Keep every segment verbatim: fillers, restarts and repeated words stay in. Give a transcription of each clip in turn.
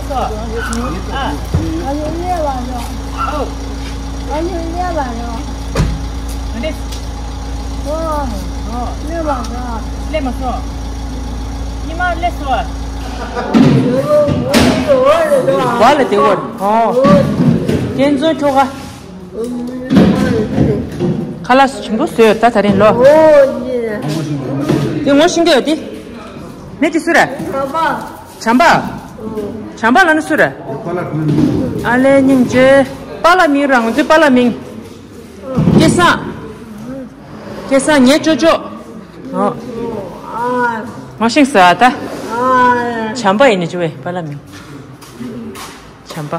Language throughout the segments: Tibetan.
ཨ། ཨ་ཡོ་ལེ་བ་ཡོ། ཨོ། ཨ་ཡོ་ལེ་བ་ཡོ། ཨ་ནི། ཨོ། ལེ་བ་ཡོ། ལེ་མ་སོང་། ཉི་མ་ལེ་སོང་། བ་ལ་དེ་བར། ཨོ། ཀན་ཛོན་ཁྱོ་ག་ཁ་ལག་ཞིམ་པོ་བཟོས་ད་ད་རིང་ལོ། དེ་ངོ་ཤེས་ཀྱི་ཡོད་དེ། མི་དེ་སུ་རེད། བྱམས་པ། བྱམས་པ་ལ་ནི་སུ་རེད། ཨ་ལས་སྙིང་རྗེ། པཱ་ལགས་མིང་རང་ཚོའི་པཱ་ལགས་མིང་། སྐལ་བཟང་། སྐལ་བཟང་ངའི་ཅོ་ཅོ། ཨོ། ངོ་ཤེས་ས་ད། བྱམས་པ་ཡིན་ནི་ཅི་བས་པཱ་ལགས་མིང་། བྱམས་པ།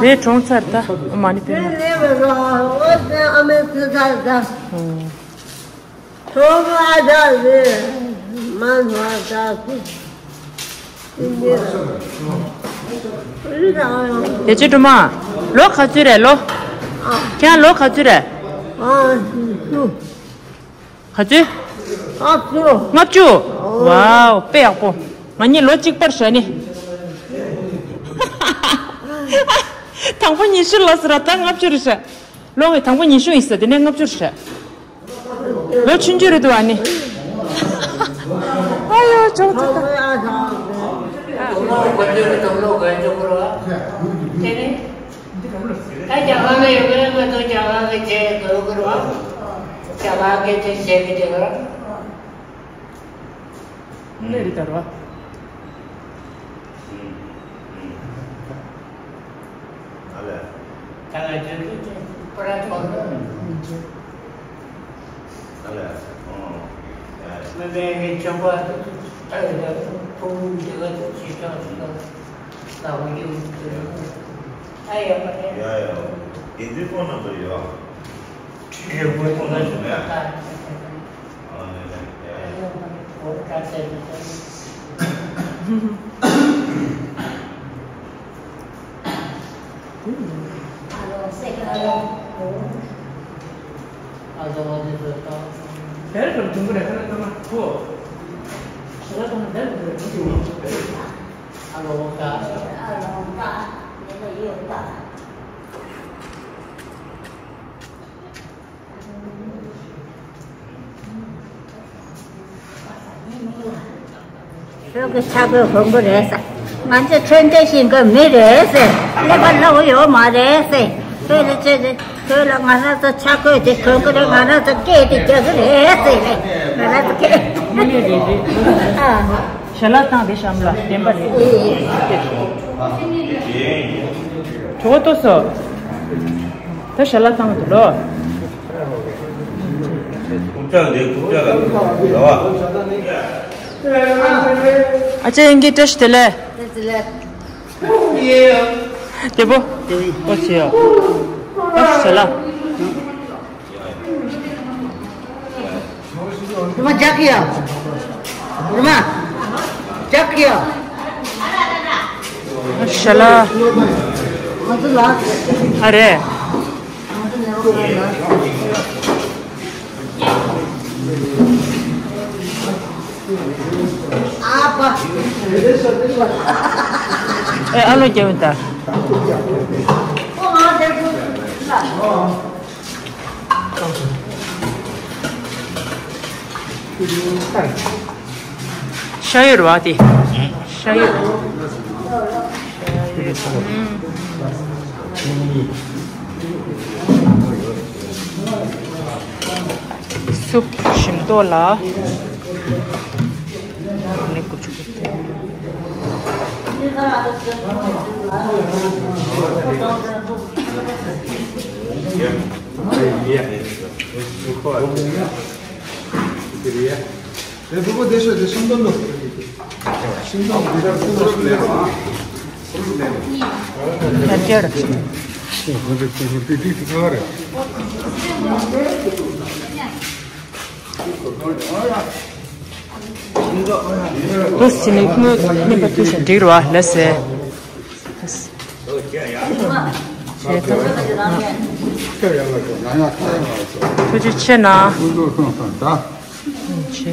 རེད་གྲོངས་ཚར་ད་མ་ནི་པེ་མ། དེ་ཅི་སྒྲོལ་མ། ལོ་ག་ཚོད་རེད་ལོ། ཁྱེད་ལོ་ག་ཚོད་རེད། ག་ཚོད། ལྔ་བཅུ། ལྔ་བཅུ། ཝའོ་དཔེ་ཡག་པོ། ང་གཉིས་ལོ་གཅིག་པར་བཞག་ནི། དང་པོ་ཉི་ཤུ་ལོ་ཟེར་ད་ལྔ་བཅུ་རེད་ཤག་ལོ་ངའི་དང་པོ་ཉི་ཤུ་ཡིན་ས་དེ་ནས་ལྔ་བཅུ་རེད་ཤག་ལོ་ཆུང་ཆུང་རེད་འདུག་ཨ་ནི། ཨ་ཡོ་ཅོག་ཅོག་ད། ད་རྒྱ་གར་ལ་ཡོད་གི་རེད། ང་ཚོ་རྒྱ་གར་གི་ཆས་གོན་གི་རེད་བ། རྒྱ་གར་གི་ཆས་བྱེད་གི་རེད་བ། གནས་རི་ལྟར་བ། ད་ང་ཚོའི་སྤུ་ར་ཐོག་ལ་མི་འཇུག་ཨ་ལས། ཨོ། ཡ་ཡ། མི་མེད་ཀྱི་ཆོས་པ་ཨ་ཡ། ཕུང་པོ་འདི་ག་ཚོད་ཅིག་ཆགས་སོང་ན་ལག་པ་རྒྱུག་ཅིག་ཨ་ཡ་མ་རེད། ཡ་ཡ། དེ་དུས་ཁོང་རྣམ་པ་ཡོད། ཁྲི་རེ་བོད་ཁོང་ན་སོང་ཡ། ཨ་ལས་ལས། ཡ་ཡ། བོད་ཁ་ཚད་དུ་སོང་། ཁྱོད་ཀྱི་ཆ་གོས་གོན་གི་རེད་ཟེར། ང་ཚོ་ཁྲོན་ཏེ་ཞིང་གི་མི་རེད་ཟེར། ཀླད་པ་སླ་བོ་ཡོད་མ་རེད་ཟེར། ཁྱོད་ལ་ཆེ་ཆེ་ཁྱོད་ལ་ང་རང་ཚོ་ཆ་གོས་དེ་གོན་གི་རེད། ང་རང་ཚོ་སྐད་དེ་རྒྱག་གི་རེད་ཟེར། ང་རང་ཚོ་སྐད། དངོས་གནས་རེད་རེད། ཨ། ཞལ་ལག་བཏང་དེ་གཤམ་ལ་བདེན་པ་རེད། གྲོད་ཁོག་ལྟོགས་སོང་། ད་ཞལ་ལག་བཏང་འདུག་ལོ། ཨ་ཅག་ཡིན་གྱི་བཀྲ་ཤིས་བདེ་ལེགས། བདེ་པོ། ཨོ་ཆེ་ཡོ། ཨོ་ཆེ་ལ། རི་མ་རྒྱག་གི་ཡ། རི་མ། རྒྱག་གི་ཡ། ཨོ་ཆེ་ལ། ང་ཚོ་ལ། ཨ་རེ། ཨ་ལོ་རྒྱབ་ཡོད་ད། ཤ་ཡོད་རེད་བ་དེ། ཤ་ཡོད། སུབ་ཞིམ་ཏོག་ལ། ནི་ཀུ་ཅུ་ཀུ་ཏེ། ཡ། ཡ། ཡ། ཡ། ཡ། ལས་སྤོ་བོ་དེ་ཤོད་དེ་ཤིང་སྡོང་དུ། ཤིང་སྡོང་དུ་ཤིང་སྡོང་དུ་ལས་སྤོ། ཡར་རྒྱབ་ར། དུས་ཕྱིན་ནས་དངོས་གནས་པ་དུས་ཤིག་འགྲིག་རུ་བ་ལ་ཟེར། ཐུགས་རྗེ་ཆེ་ན། ཆེ།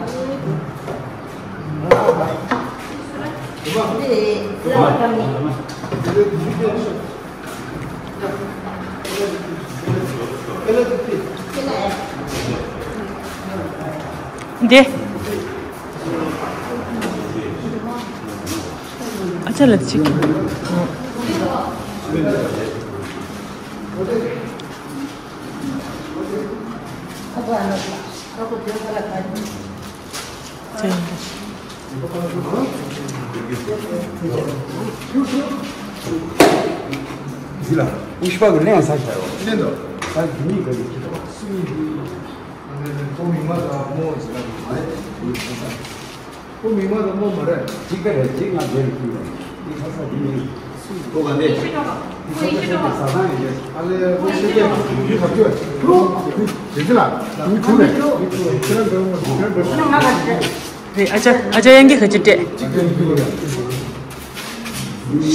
འདི། ཨ་ཅག་ལགས་ཅིག་ཁོ་མི་མ་དང་མོ་ཟེར་ན་མ་རེད། ཁོ་མི་མ་དང་མོ་མ་རེད། གཅིག་པ་རེད། གཅིག་ང་དེར་ཁུལ་རེད། འདི་ཁ་ས་འདི་ནི་ཁོ་ག་འདི་ཁོ་ས་ས་ས་ས་ཡིན་རེད། ཨ་ལེ་ཁོ་ཤེས་ཀྱི་ཁུལ་ཁ་ཁུལ་རེད། འདི་ལ་མི་ཁུལ་རེད། མི་ཁུལ་ཁྱེད་རང་འདྲ་བོ་ཁྱེད་རང་འདྲ་བོ། རེད། ཨ་ཅག་ཨ་ཅག་ཡང་གི་ཁ་ཅིག་སྤྲད།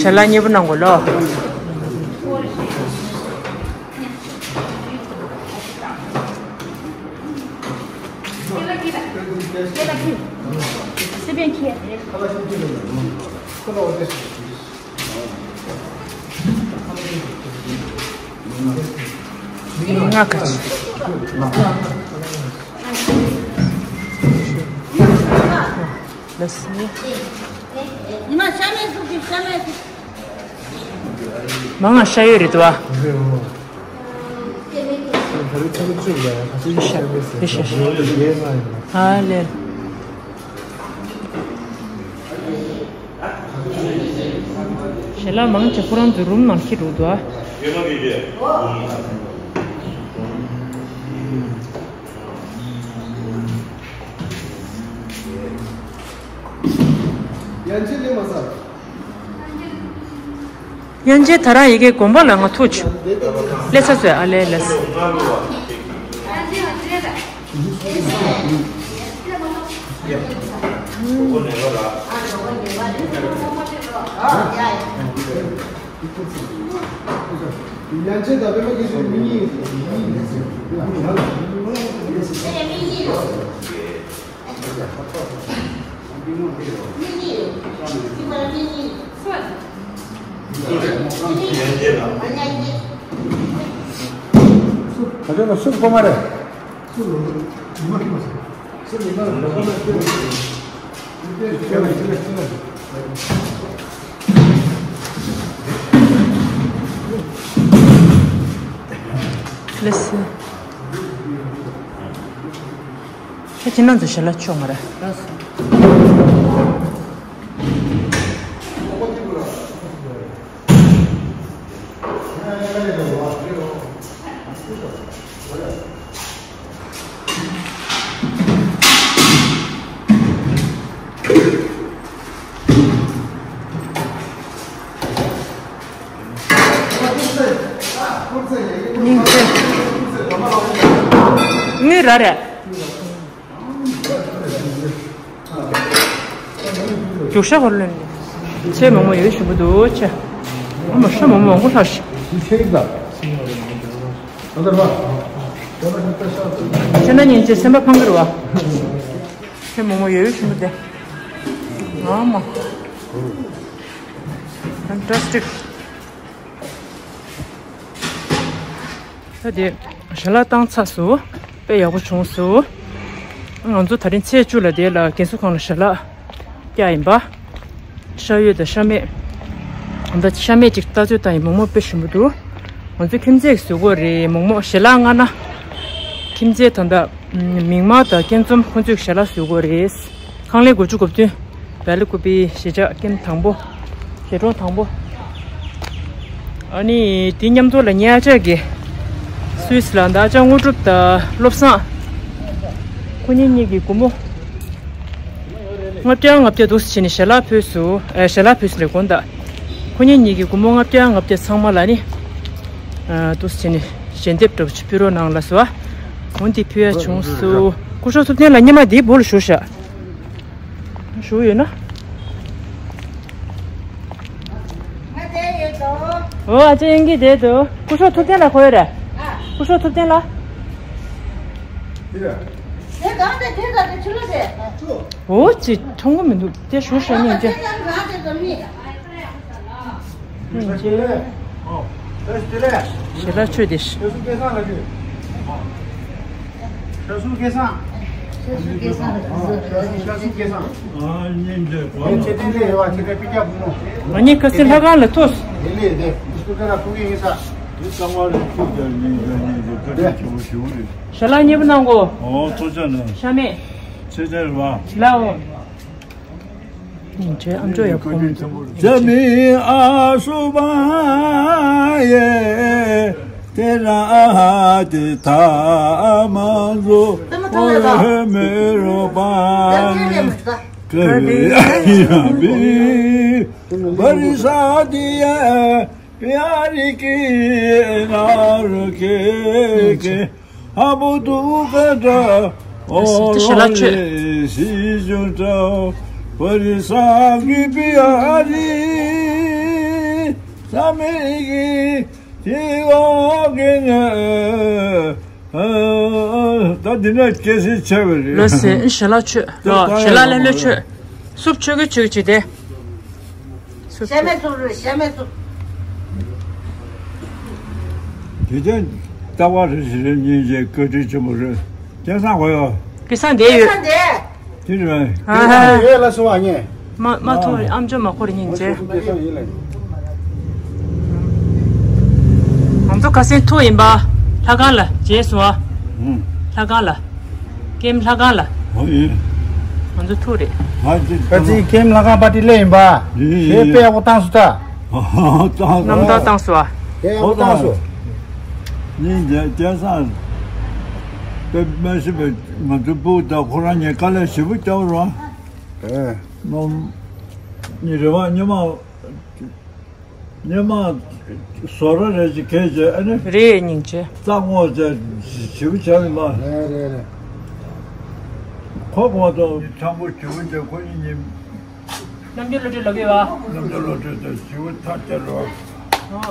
ཞལ་ལག་མཉེས་པོ་གནང་དགོས་ལོ། ང་ག་ཅི། ལགས་སོ། ང་ཤ་མེད་ཟུག་གི་ཤ་མེད་ཟུག་མ་ང་ཤ་ཡོད་རེད་དོ། ཧ་ལས། ཞལ་ལག་མང་ཆེ་ཁོ་རང་ཚོའི་རུམ་ནང་འཁྱེར་འགྲོ་འདུག་ཨ། དབྱངས་ཅན་ད་རང་ཡི་གེ་དགོན་པ་ལ་ང་ཐུག་ཆུ། ལས་ས་ཚོད་ཨ་ལས་ལས། ལགས་སོ། ཁྱེད་ཀྱི་ནང་དུ་ཞལ་ལག་ཆོག་མ་རེད། སྙིང་རྗེ། དངུལ་ར་རེད། རྒྱུག་ཤ་བར་ལོན། ཚེ་མང་པོ་ཡོད་ཞུ་གི་འདུག་ཆེ། ཨ་མ་ཤ་མང་པོ་མང་པོ་ལྷག་ཤི། ཁྱེད་ན་སྙིང་རྗེ་སེམས་པ་ཕངས་ཀྱི་རེད་བ། ཚེ་མང་པོ་ཡོད་ཞུ་གི་འདུག་ཨ་མ། Fantastic། ད་དེ་ཞལ་ལག་བཏང་ཚར་སོང་། དཔེ་ཡག་པོ་བྱུང་སོང་། ང་ཚོ་ད་རིང་ཚེས་བཅུ་ལ་དེ་ལ་རྒན་གསོ་ཁང་ལ་ཞལ་ལག་བཀྱག་ཡིན་པ། ཤ་ཡོད་དང་ཤ་མེད། ད་ཤ་མེད་ཅིག་ལྟ་ཚོད་བཏང་ཡིན། མོག་མོག་དཔེ་ཞིམ་པོ་འདུག་ང་ཚོ་ཁྱིམ་མཚེས་ཀྱིས་བཟོས་ཀྱི་ཡོད་རེད། མོག་མོག་ཞལ་ལག་མངགས་ན། ཁྱིམ་མཚེས་ད་ལྟ་མིག་དམར་དང་སྐྱེ་འཛོམས་ཁོང་ཚོས་ཞལ་ལག་བཟོས་ཀྱི་ཡོད་རེད། ཁང་ལས་དགུ་བཅུ་གོ་བདུན། སྦེལ་ཀོབ་པི་གཞིས་ཆགས་ཀེམ་དང་པོ། གཞིས་གྲོང་དང་པོ། ཨ་ནི་དེའི་མཉམ་དུ་ལ་ངའི་ཨ་ཅག་གིས་སུད་སི་ལ་ད་ཨ་ཅག་དངོས་གྲུབ་དང་བློ་བཟང་། ཁོ་གཉིས་གཉིས་ཀྱི་སྒོར་མོ་ལྔ་བརྒྱ་ལྔ་བརྒྱ་འདུག་སེ་བྱས་ནས་ཞལ་ལག་ཕུལ་སོང་། ཨ། ཞལ་ལག་ཕུལ་སོང་ལབ་དགོངས་དག་ཁོ་གཉིས་གཉིས་ཀྱི་སྒོར་མོ་ལྔ་བརྒྱ་ལྔ་བརྒྱ་ཚང་མ་ལ་ནི། ཨ། འདུག་སེ་བྱས་ནས་ཞལ་འདེབས་འདྲ་པོ་ཅིག་ཕུལ་རོགས་གནང་ལབ་སོང་། འོ་འདི་ཕུལ་ཡ་བྱུང་སོང་། སྐུ་ཞབས་ཐུབ་བསྟན་ལགས་སྔོན་མ་འདིའི་སྦུག་ལ་བཞུགས་ཤག་བཞུགས་ཡོད་ན། ང་བསྡད་ཡོད་དོ། འོ་ཨ་ཅག་དབྱངས་སྐྱིད་བསྡད་འདུག་སྐུ་ཞབས་ཐུབ་བསྟན་ལགས་གོ་ཡོད་རེད། ཨ། སྐུ་ཞབས་ཐུབ་བསྟན་ལགས། དེ་གང་དེ་དེ་ག་དེ་ཕྱི་ལོགས་དེ། འོ་ཅི་མཐོང་གི་མི་འདུག་དེ་བཞུགས་ཤག་སྙིང་རྗེ། དེ་གང་གང་དེ་དོ་མི། སྙིང་རྗེ། ཞལ་ལག་མཆོད་དེ། ང་གཉིས་ཁ་སང་ལྷ་ཁང་ལ་ཐུག་ཞལ་ལག་མཉེས་པོ་གནང་གོ། ཨོ་ཐུགས་རྗེ་གནང་། ཤ་མེད། ཚེ་ཆེན་རེད་པ། ལའོ། སྙིང་རྗེ། ཨ་མཆོག་ཡག་པོ། ཇ་མི་ཨ་སུ་བ་ཡེ་ཏེ་ར་ཏེ་ཐ་མ་རུ་ཨོ་ཧེ་མེ་རོ་པ་ནི་ཀ་རི་ཡ་བི་བ་རི་ས་ཏི་ཡ་པི་ཡ་རི་ཀི་ན་རུ་ཀེ་ཀེ། ཧ་པོ་ཏུ་ཀ་ཏྲ་ཨོ་ལེ་སི་ཇུ་ཏྲ་པ་རི་ས་གི་པི་ཨ་རི་ས་མི་གི་ཏི་ཨོ་གི་ནེ། ད་འདི་ནས་སྐྱེ་སྲིད་ཆེ་བ་རེད། ལོ་སེ་ཞལ་ལག་མཆོད། ལོ་ཞལ་ལག་ལེན་ལོ་མཆོད། སུབ་མཆོད་གི་མཆོད་ཀྱི་དེ། ཤ་མེད་སུབ་རེད། ཤ་མེད་སུབ། དེ་དོན་ལྟ་བ་རེ་ཞིག་རེ་གཉིས་རྗེས་བཀའ་དྲིན་ཆེན་པོ་རེད། སྐལ་བཟང་གོ་ཡོད། སྐལ་བཟང་དེ་ཡོད། སྐལ་བཟང་དེ། དེ་རེད། ཨ་ཡོད་ལ་སོ་བ་ངས། མ་མ་མཐོང་རེད། ཨ་མཆོག་མ་གོ་རེད་སྙིང་རྗེ། སྐལ་བཟང་ཡིན་ལ། ང་ཚོ་ཁ་སང་ཐུག་ཡིན་པ། ལྷ་ཁང་ལ་མཇལ་སོང་བ། ལྷ་ཁང་ལ། ཀེམ་ལྷ་ཁང་ལ། ཨོ་ཡིན། ང་ཚོ་ཐུག་རེད། ཨ་ཙི་ཀ་ཙི་ཀེམ་ལྷ་ཁང་པ་ཏི་ལེ་ཡིན་པ། ཡིན་ཡིན། དེ་དཔེ་ཡག་པོ་བཏང་སོང་ད། བཏང་སོང་། རྣམ་ཐར་བཏང་སོང་ཨ། དཔེ་ཡག་པོ་བཏང་སོང་། ཉིན་དེ་སྐལ་བཟང་། དཔེ་མ་སྲིད་པའི་ང་ཚོའི་སྤུ་གུ་དང་ཁོ་རང་གཉིས་དཀའ་ལས་ཞེ་པོ་བརྒྱབ་རོགས། ཨེ། ནོམ། ཉི་རེ་བ་ཉི་མ། ཉི་མ་ཟོ་ར་རེ་ཅིག་གས་བྱས་ཨ་ནི། རེད་སྙིང་རྗེ། རྩ་སྔོ་བྱས་ཞིབ་བྱས་མ། རེད་རེད་རེད། ཁོ་གོ་དོ་ཆང་པོ་ཞིབ་བྱས་ཁོ་གཉིས་ཉིན། རྣམ་འགྱུར་བློ་གྲོས་ལབ་ཡོད་བ། རྣམ་འགྱུར་བློ་གྲོས་དང་ཞིབ་ཐག་བཅད་རོགས། ཨོ།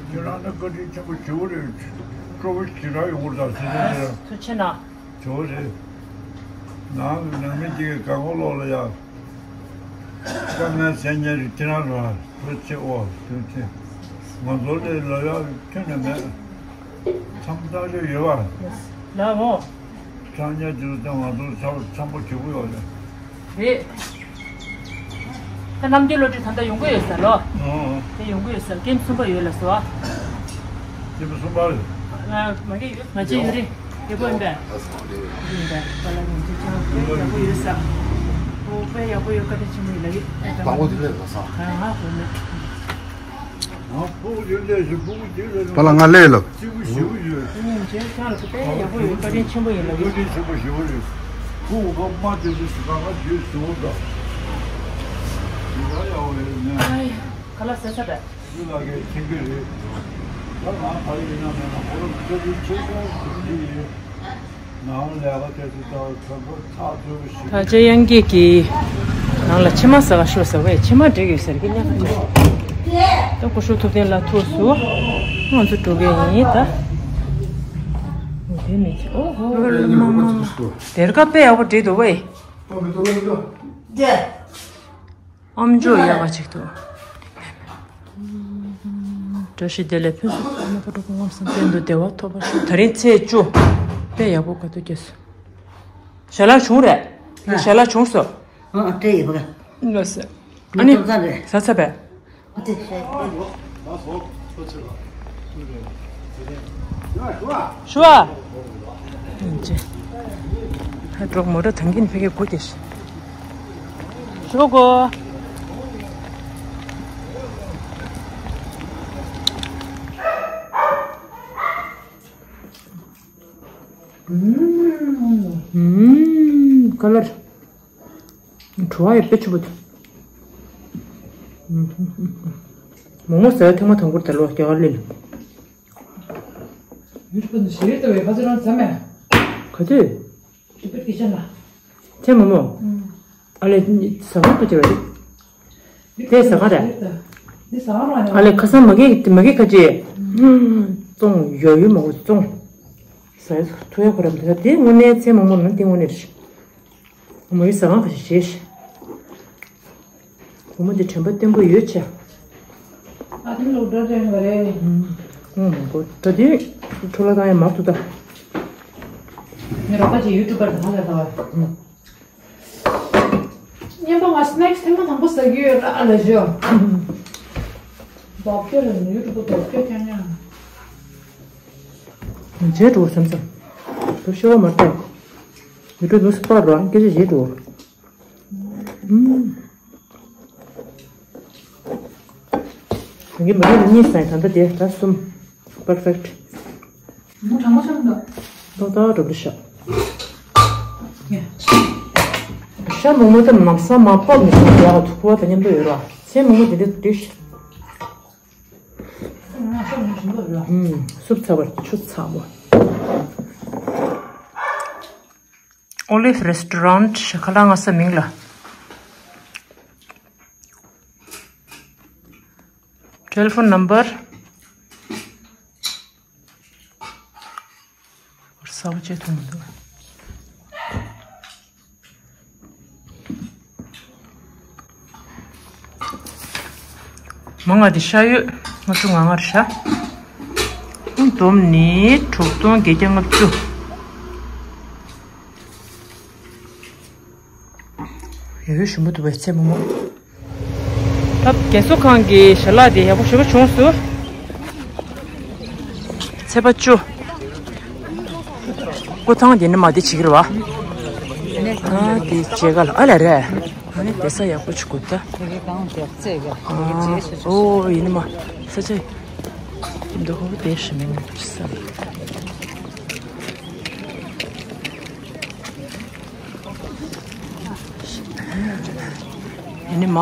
ཁྱེད་རང་ནི་བཀའ་དྲིན་ཆེན་པོ་ཞེ་པོ་རེད། སྤྲོ་པོ་ཞེ་དྲག་ཡོང་གི་རེད་ཟེར་ནས། ཐུགས་རྗེ་གནང་། ཇོ་རེད། ནང་ནང་མི་གཅིག་གིས་གང་གོ་ལོག་ལ་ཡ། དཀའ་ངལ་སེལ་མཁན་རེད་ཁྱེད་རང་རང་ཐུགས་རྗེ་ཆེ་ཨོ་ཐུགས་རྗེ་ཆེ། ང་ཚོ་ལས་ལོ་ཡག་ཁྱོན་ནས་མེད། མཚམས་བཏགས་ཤོས་ཡོད་པ། ལགས་འོ། ཚང་ཉལ་དུས་ཙང་ང་ཚོ་ཚ་བོ་འཚམ་པོ་བྱེད་དགོས་ཡོད་རེད། རེད། ད་རྣམ་རྒྱལ་བློ་གྲོས་ད་ལྟ་ཡོང་གི་ཡོད་ས་ལོ། ཨོ། དེ་ཡོང་གི་ཡོད་ས་ཀེམ་གསུམ་པ་ཡོད་ལ་སོ། ཀེམ་གསུམ་པ་རེད། ང་མ་གི་ཡོད། ང་ཅི་ཡོད་རེད། ཡག་པོ་ཡིན་པས། ཡིན་པས། པ་ལ་ཡིན་ཅི་ཅང་དཔེ་ཡག་པོ་ཡོད་ས། ཨོ་དཔེ་ཡག་པོ་ཡོད། བཀའ་དྲིན་ཆེན་པོ་ཡིན་ལ་ཡིན། དང་པོ་དེ་ལས་ལ་ས། ང་ང་དགོས་མེད། པ་ལ་ང་ལས་ལབ། ད་ལྕེ་གཡང་འགྱེད་ཀྱི་ནང་ལ་མཆིལ་མ་ཟ་ག་ཤོར་ཟེར་བས་མཆིལ་མ་འདྲེས་ཡོད་ཟེར་གི་ཉག་ཅིག་ད་སྐུ་ཞབས་ཐུབ་བསྟན་ལགས་ཐུགས་སུ་ང་ཚོ་འགྲོ་གི་ཡིན་ད། འོ་དེ་མི་ཁྱི་ཨོ་ཧོ་ཧོ་ལ་མ་མ་མ། དེར་ཀ་དཔེ་ཡག་པོ་བྲིས་འདུག་བས། ཨམ་ཅོག་ཡག་ག་ཅིག་འདུག་བཀྲ་ཤིས་བདེ་ལེགས། ཕུན་སུམ་ཚོགས་པ་རྣམ་པ་སྤྲོ་བ་དངོས་སུ་བསྟན་དུ་བདེ་བ་ཐོབ་པར་ཤོག་ད་རིང་ཚེས་བཅུ། དཔེ་ཡག་པོ་ག་དུས་སྐྱེས་སོང་། ཞལ་ལག་བྱུང་རེད། ཞལ་ལག་བྱུང་སོང་། ཨ་ཨ་སྤྲད་ཡོད་པ་ག་ལགས་སོ། ཨ་ནི་ཏོག་ཙམ་རེད། ཟ་ཚ་བས། ཨ་ཏི་ཤ་ཡི་ཤུ་བ། ཨིན་ཅི། ཧ་གྲོགས་མོ་ཊ་ཐང་གིན་ཕ་གི་སྒུག་སྟེ། ཤོག་གོ། ཨུམ། ཨུམ། ཀ་ལར། བྲོ་བ་ཡོད་དཔེ་ཆུ་བོ་དེ། མོག་མོག་ཟ་ཡ་ཐེངས་མ་དང་པོར་ད་ལོ་རྒྱ་གར་སླེབས། ཡུ་ཊུབ་ནས་ཞེ་ལྟ་བའི་ཁ་ཚོད་རང་ཚ་མེད། ག་དུས། ཡུ་ཊུབ་ཀི་ཆན་ལ། ཚེ་མོག་མོག་ཨ་ལས་ཟ་ཁང་ཁ་ཅེ་བས། དེ་ཟ་ཁང་རེད། འདི་ཟ་ཁང་རང་ཡང་ཨ་ལས་ཁ་སང་མ་གི་མ་གི་ཁ་ཅེ། ཙོང་ཡོ་ཡོ་མོག་མོག་ཙོང་། ཟ་ཡ་ཐུ་ཡ་ཁོ་རམ་དེ་དེ་དངོས་གནས་ཚེ་མོག་མོག་ནང་དེ་དངོས་གནས་རེད། མོ་ཡི་ཟ་ཁང་ག་ཞིག་བྱེད། བུ་མོ་འདི་དྲན་པ་བརྟན་པོ་ཡོད་ཆེ། ཨ་དེ་ལོ་འདྲ་འདྲ་ཡིན་པ་རེད། ཨུམ། ཨུམ་གོ་འདྲ་དུས་འཕྲོ་བརླག་བཏང་ཡ་མ་ཐུབ་ད། ངས་རོགས་པ་ཅིག་ཡུ་ཊུབ་པར་དང་ལས་ད་བ། ཨུམ། སྙན་པ་ང་སི་ནེག་སི་ཐེངས་མ་དང་པོ་ཟ་གི་ཡོད་ར་ལ་ཞོ། ཨུམ། རྡོག་སྐྱོ་རེད་ཡུ་ཊུབ་པ་རྡོག་སྐྱོ་ཀྱང་ཉག་རྗེས་འགྲོ་བསམ་བསམ། དུ་ཤོར་བ་མ་རེད། ཡུ་ཊུབ་ལུགས་སུ་པར་རོ་སྐད་ཆ་བརྗེད་འགྲོ། ཨུམ། ངས་མ་རེད་གཉིས་ཟ་ཡི་ད་ལྟ་དེ་ད་གསུམ། པར་ཕེག་ཊི། མོ་གྲང་མོ་ཆགས་འདུག་ཏོག་ཏོག་འགྲོ་རུ་ཤག་ཤ་མོག་མོག་དེ་ནམ་སང་མ་ཕོག་མི་སོང་ཡག་ཐུག་པ་དང་མཉམ་དུ་ཡོད་ར། ཚེ་མོག་མོག་དེ་འདྲ་འདུག་ཨུམ། སུབ་ཚ་བར་ཆུ་ཚ་མོ། Olive Restaurant ཞེས་ཁ་ལག་ང་ས་མིང་ལ། Telephone number. ས་བ་ཅེ་ཐུང་མི་འདུག་མ་ང་དེ་ཤ་ཡོད། ང་ཚོ་ང་ངར་ཤ། ཨང་བསྡོམས་ནི་དྲུག་སྟོང་བརྒྱད་བརྒྱ་ལྔ་བཅུ། ཡོད་ཡོད་ཞུམ་པོ་འདུག་པའི་ཚེ་མོག་མོག་ད་རྒན་གསོ་ཁང་གི་ཞལ་ལག་དེ་ཡག་པོ་ཞེ་པོ་བྱུང་སོང་། ཚེས་པ་བཅུ། སྐུ་ཐང་དེ་ནི་མ་དེ་བྱེད་ཀྱི་རེད་བ། ཨ་དེ་བྱེད་ག་ལ་ཨ་ལ་རེད། ཨ་ནི་བསྡད་ས་ཡག་པོ་ཅིག་དགོས་ད། ཨོ་ཡིན་ནི་མ་ས་ཆ་འདུག་ཧོ་བསྡད་ཤི་མིན་ས་རེད། ཡིན་ནི་མ།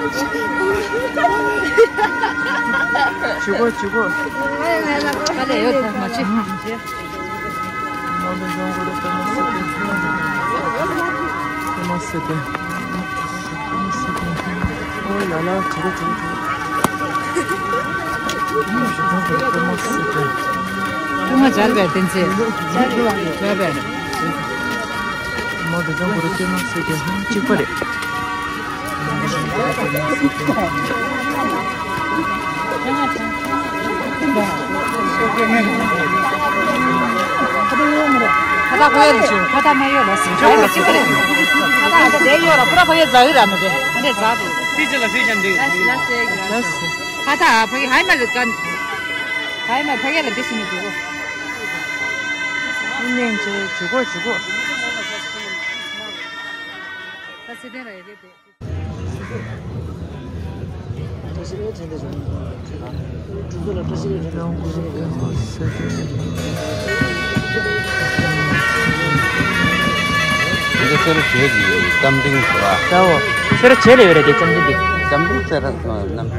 བྱེད་དགོས་བྱེད་དགོས། ཨ་ལས་ཡོད་ཐག་མ་ཆེ། མ་ལས་བཟང་གོ་རེ་པད་མ་སེ་ཏེ། པད་མ་སེ་ཏེ། པད་མ་སེ་ཏེ། ཨོ་ལ་ལ་བྱེད་དགོས་བྱེད་དགོས། པད་མ་སེ་ཏེ། ཀུ་མ་སྦྱར་བས་བསྟན་ཚེ། སྦྱར་བས། མ་ལས་བཟང་གོ་རེ་པད་མ་སེ་ཏེ། གཅིག་པ་རེད། ཁ་ཏ་ཁོ་ཡ་ལ་ཞུ། ཁ་ཏ་མ་ཡོད་ལ་སི་ཁ་ཡ་ལ་ཅི་ཁ་ལ་ཁ་ཏ་ཨ་ད་དེ་ཡོད་ལ་ཁོ་ར་ཁོ་ཡ་ཛ་ཡི་ར་མི་དེ་ཨ་དེ་ཛ་དེ། ཕི་ཅི་ལ་ཕི་ཤན་དེ། ཁ་ཏ་ཨ་ཕ་གི་ཧའི་མ་ལི་ཀན། ཧའི་མ་ཕ་གི་ལ་དེ་ཤི་ནི་དེ་གོ། སྙིང་རྗེ་བྱེད་དགོས་བྱེད་དགོས། ད་སི་ཏན་ར་ཡི་གེ་དེ། འདི་སེར་བྱེས་ཀྱི་རྩམ་ཐིང་ཟེར་བ། ལྟའོ། སེར་བྱེས་ལ་ཡོད་རེད་དེ་རྩམ་ཐིང་འདི། རྩམ་ཐིང་ཟེར་ར་སོང་ནམ།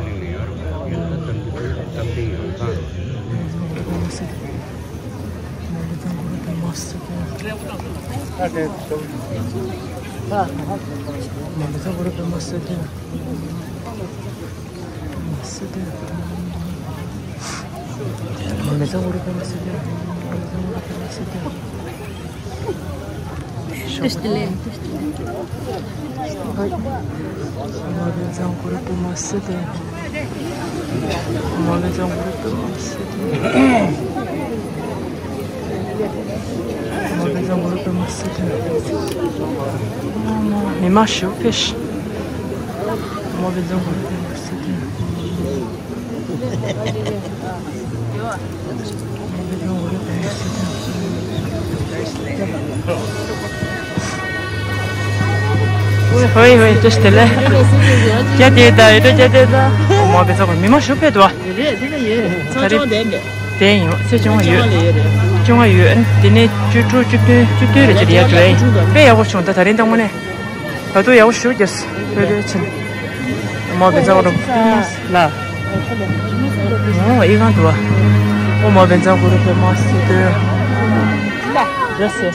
མི་མང་ཞིག་ཕེབས། ཧོའི་ཧོའི། བཀྲ་ཤིས་བདེ་ལེགས། བརྒྱ་དེ་ད་ཡོད་དོ། བརྒྱ་དེ་ད། མ་བེ་ཚ་གོ་མི་མང་ཞིག་ཕེབས་འདུག་བ། རེད་དེ་ན་ཡོད་རེད། ཚང་ཆུང་ལྡན་པས། ལྡན་ཡོད། ཚེས་བཅོ་ལྔ་ཡོད། བཅོ་ལྔ་ཡོད་རེད། དེ་ནས་བཅུ་དྲུག་བཅུ་བདུན་བཅུ་བདུན་རེ་ཅིག་ཡར་འགྲོ་ཡ་ཡིན། དཔེ་ཡག་པོ་བྱུང་། ད་ད་རིང་དང་པོ་ནས། ད་དུང་ཡག་པོ་ཞིག་རྒྱབ་སོང་། ལྷོད་ལྷོད་ཕྱིན། མ་བེ་ཚ་གོ་རུ་ལ། ཨོ་ཨི་གང་འདུག་བ། ཨོ་མ་བེ་ཚ་གོ་རུ་པད་མ་སེ་ཏེ། རེད་སེ།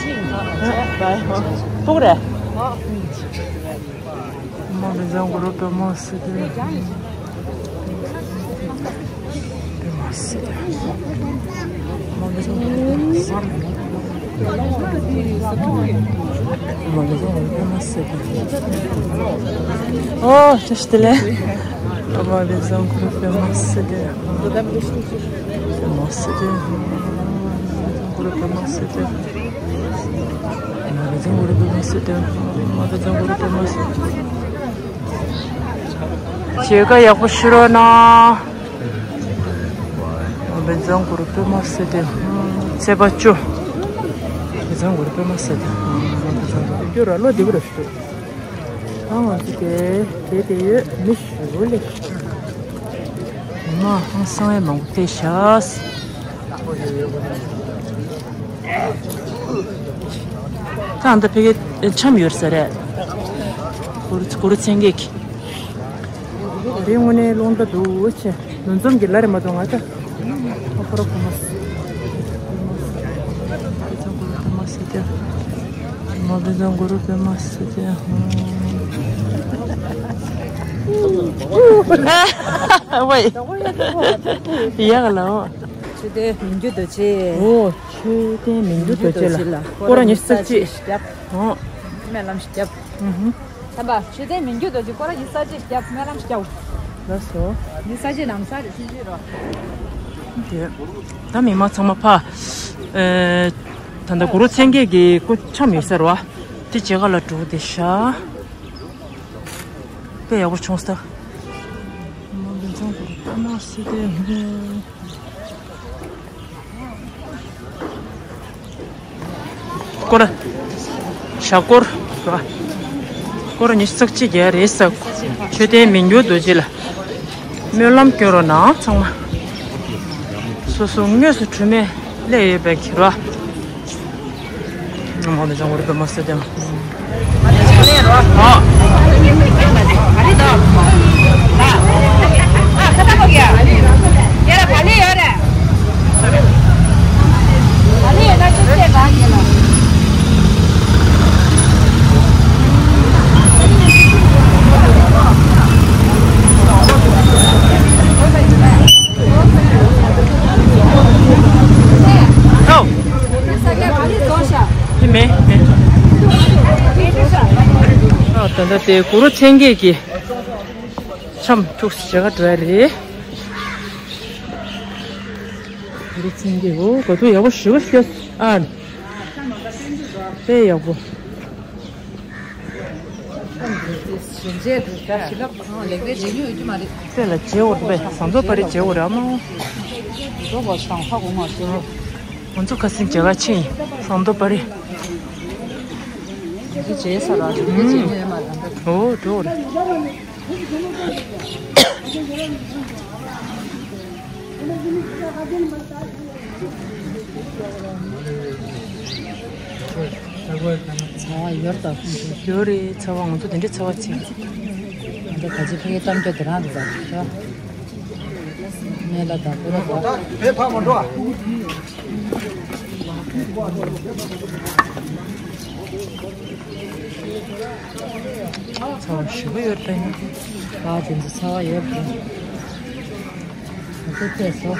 ཕུག་རེད། མ་བེ་ཚ་གོ་རུ་པད་མ་སེ་ཏེ། པད་མ་སེ་ཏེ། མ་བེ་ཚ་གོ་རུ་པད་མ་སེ་ཏེ། ཨོ་བཀྲ་ཤིས་བདེ་ལེགས། མ་བེ་ཚ་གོ་རུ་པད་མ་སེ་ཏེ། པད་མ་སེ་ཏེ། མ་བེ་ཚ་གོ་རུ་པད་མ་སེ་ཏེ། མ་བེ་ཚ་གོ་རུ་པད་མ་སེ་ཏེ། མ་བེ་ཚ་གོ་རུ་པད་མ་སེ་ཏེ། བྱེད་ཀ་ཡག་པོ་ཞུ་རོགས་གནང་། མ་བེ་ཚ་གོ་རུ་པད་མ་སེ་ཏེ། ཚེས་པ་བཅུ། མ་བེ་ཚ་གོ་རུ་པད་མ་སེ་ཏེ། སྐྱོ་ར་ལོ་དེ་བུ་ར་ཞུ། ཨང་ང་ཚོ་དེ་དེ་དེ་ཡོད་མི་ཞུ་ལེ། མ་ཧང་སང་ཡ་མང་པོ་དེ་ཤ། ད་ཨ་འདི་ཕ་གི་འཆམ་ཡོད་ས་རེད། གུ་རུ་གུ་རུ་མཚན་བརྒྱད་ཀྱི། དེ་དངོས་གནས་རླུང་རྟ་འདུག་ཆེ། ལུས་འཛོམས་ཀྱི་ལ་རེ་མ་གཏོང་ང་ད། ཨ་ཁོ་ར་ཁོ་མ་སི། ཁོ་མ་སི་ཏེ། མ་བེ་ཚང་གུ་རུ་པད་མ་སི་ཏེ། ཝེ། ཡག་ལ་འོ། མཆོད་རྟེན་མི་འགྱུར་རྡོ་རྗེ། འོ། མཆོད་རྟེན་མི་འགྱུར་རྡོ་རྗེ་ལ། སྐོར་ར་ཉི་ཤུ་རྩ་གཅིག་བརྒྱབ། འོ། སྨོན་ལམ་ཞིག་བརྒྱབ། ཨུ་ཧུ། ད་བ་མཆོད་རྟེན་མི་འགྱུར་རྡོ་རྗེ་སྐོར་ར་ཉི་ཤུ་རྩ་གཅིག་བརྒྱབ། སྨོན་ལམ་ཞིག་བརྒྱབ། ལགས་སོ། ཉི་ཤུ་རྩ་གཅིག་ནང་ས་རེད་ཤིན་ཅི་རོ། དེ། ད་མི་མང་ཚང་མ་ཕ། ཨེ། ད་ལྟ་གུ་རུ་མཚན་བརྒྱད་ཀྱི་སྐུ་འཆམ་ཡོད་ས་རེད་བ། དེ་རྗེས་ཀ་ལ་འགྲོ་བསྡད་ཤག་དཔེ་ཡག་པོ་བྱུང་སོང་། སྐོར་ར། ཞྭ་སྐོར། སྐོར་ར་ཉི་ཤུ་རྩ་གཅིག་བརྒྱབ་རེད་ས། མཆོད་རྟེན་མི་འགྱུར་རྡོ་རྗེ་ལ། སྨོན་ལམ་སྐྱོན་རོགས་གནང་ཚང་མ། སོ་སོ་དངོས་སུ་འཁྲུལ་མེད་སླེབས་ཡོད་པའི་གི་རོ། མ་ནི་ཅང་བར་པད་མ་སེ་ཏེ། ཨ། ད་ལྟ་དེ་གུ་རུ་མཚན་བརྒྱད་ཀྱི་འཆམ་འཁྱུག་སེ་བྱེད་ག་འགྲོ་ཡ་རེད། གུ་རུ་མཚན་བརྒྱད། འོ་ག་དུས་ཡག་པོ་ཞེ་པོ་ཞིག་ཨ་ནི་དཔེ་ཡག་པོ། ཞལ་མཇལ་དུ་ད་ཞི་ལབ་ཁང་ལེགས་པའི་རྗེས་ཉོ་ཡོད་རྒྱུ་མ་རེད། དེ་ལ་རྗེས་འོར་པས་ཟམ་གདོང་པ་རེ་རྗེས་འོར་རེད་ཨ་མ། འགྲོ་བ་དང་ཧ་གོ་མ་ཤེས། ང་ཚོ་ཁ་སང་མཇལ་ཁ་ཕྱིན་ཟམ་གདོང་པ་རེ། རྗེས་ས་ར་རྗེས་ཉོ་ཡོད་མ་རེད། འོ་འགྲོ་རེད། ཚ་བ་ཡོད་ད། ཡོད་རེད། ཚ་བ་ང་ཚོ་དེ་འདྲའི་ཚ་བ་ཅིག་ང་ཚོ་ག་ཅི་ཕ་གི་གཏམ་རྒྱུད་དེ་རང་རེད་ད་ཆོ། ནས་ལ་ད་ཁོ་ར་ད། བས་ཕ་མ་འགྲོ་ཨ། ཚ་བ་ཞེ་པོ་ཡོད་རེད། ཨ་དེ་ཚོ་ཚ་བ་ཡོད་རེད། ང་ཚོ་ཐད་སོ།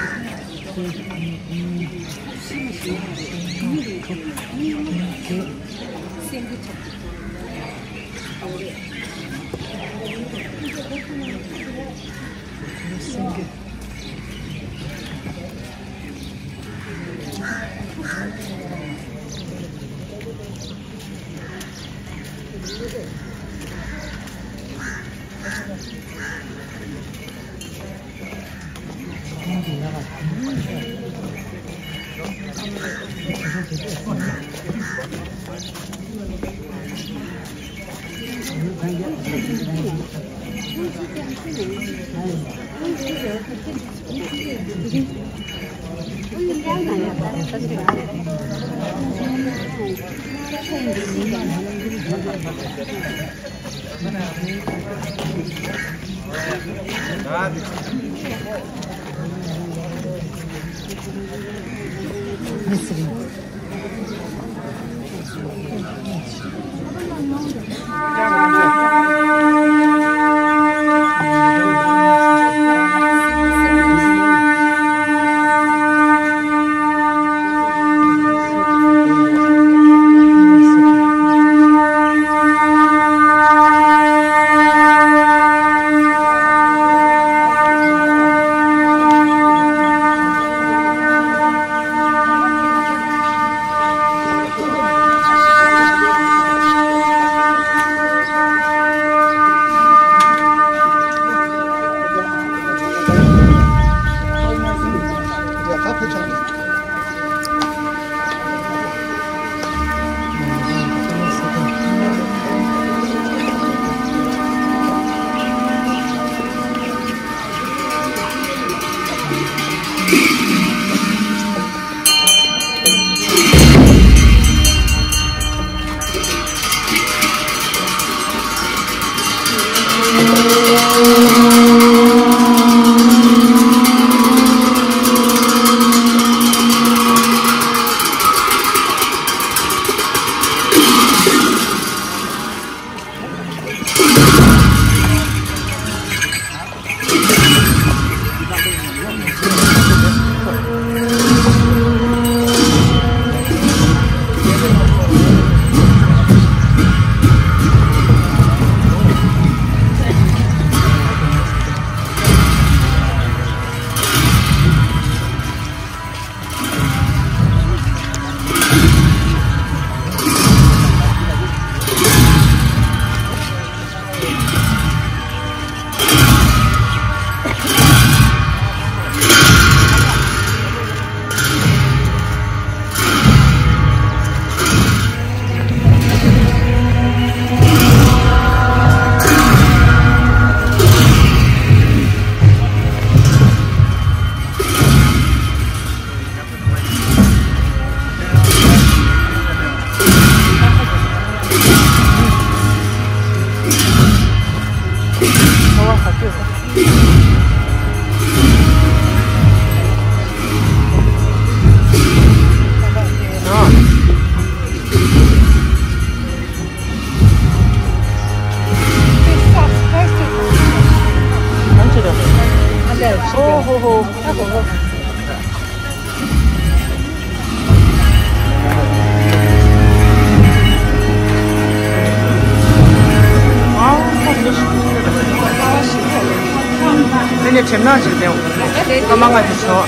ནས་གྲིབ་ནག་ཅིག་སླེབས། ཨ་མ་ང་ཅིག་ཞོག་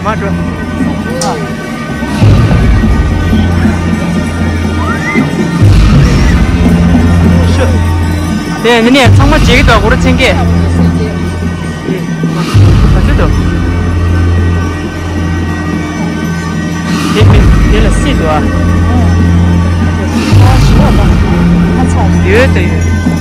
མ་འགྲོ། དེ་ནི་ཚང་མ་བྱེད་ཀྱི་འདུག་གུ་རུ་མཚན་བརྒྱད། ག་ཚོད་འདུག་དེ་དེ་ལ་སྲིད་འདུག་ཨ། ཡོད་དེ་ཡོད།